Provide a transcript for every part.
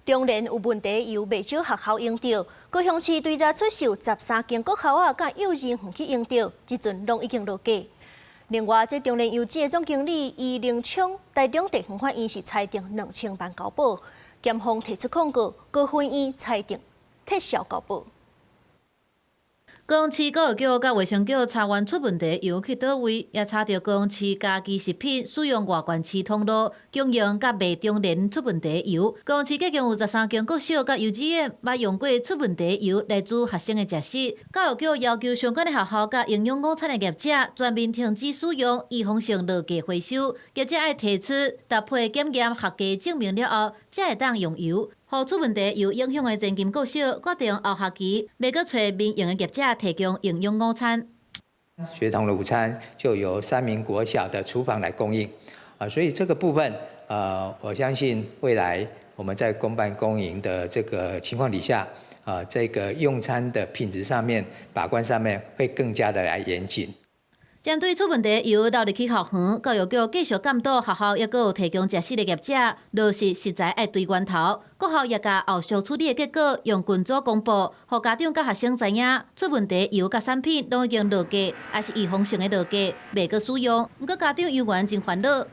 中連有問題油袂少學校用著，高雄市追查出售13間國校仔佮幼兒園去用著，這陣攏已經落架。另外，這中連油脂的總經理余寧聰，台中地方法院是裁定2000萬交保，檢方提出控告，高分院裁定撤銷交保。高雄市教育局佮衛生局查驗出問題油去佗位，也查著高雄市家己食品使用外縣市通路供應佮賣中連出問題油。高雄市計共有13間國小佮幼稚園，捌用過出問題油來煮學生的食食。教育局要求相關的學校佮營養午餐的業者全面停止使用，預防性落架回收。業者愛提出搭配檢驗合格證明了後，才會當用油。予出問題油影響的前金國小決定後學期袂閣揣民營的業者提供營養午餐。學童的午餐就由三民國小的廚房來供應，啊，所以這個部分，我相信未來我們在公辦公營的這個情況底下，啊，這個用餐的品質上面把關上面會更加的來嚴謹。針對出問題油流入去校園，教育局繼續監督學校，抑閣有提供食食的業者，落實食材愛追源頭。國校也共後續處理的結果用群組公布，予家長佮學生知影出問題油佮產品攏已經落架，抑是預防性的落架，袂閣使用。毋過家長猶原真煩惱。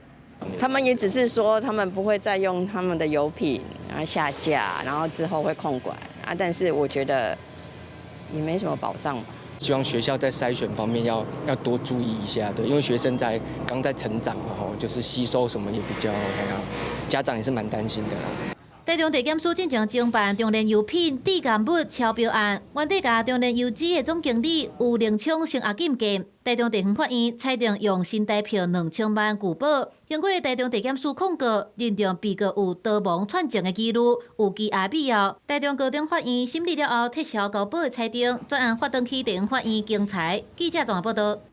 他們也只是說，他們不會再用他們的油品，然後下架，然後之後會控管啊。但是我覺得也沒什麼保障吧。希望學校在篩選方面要多注意一下，對，因為學生在剛在成長，吼，就是吸收什麼也比較，家長也是蠻擔心的。台中地檢署進前偵辦中連油品致癌物超標案，原底共中連油脂的總經理余寧聰先押禁見，台中地方法院裁定用新台票2000萬具保。經過台中地檢署控告，認定被告有逃亡竄證的記錄，有羈押必要。台中高等法院審理了後，撤銷交保的裁定，轉案發轉去地方法院經裁。記者綜合報道。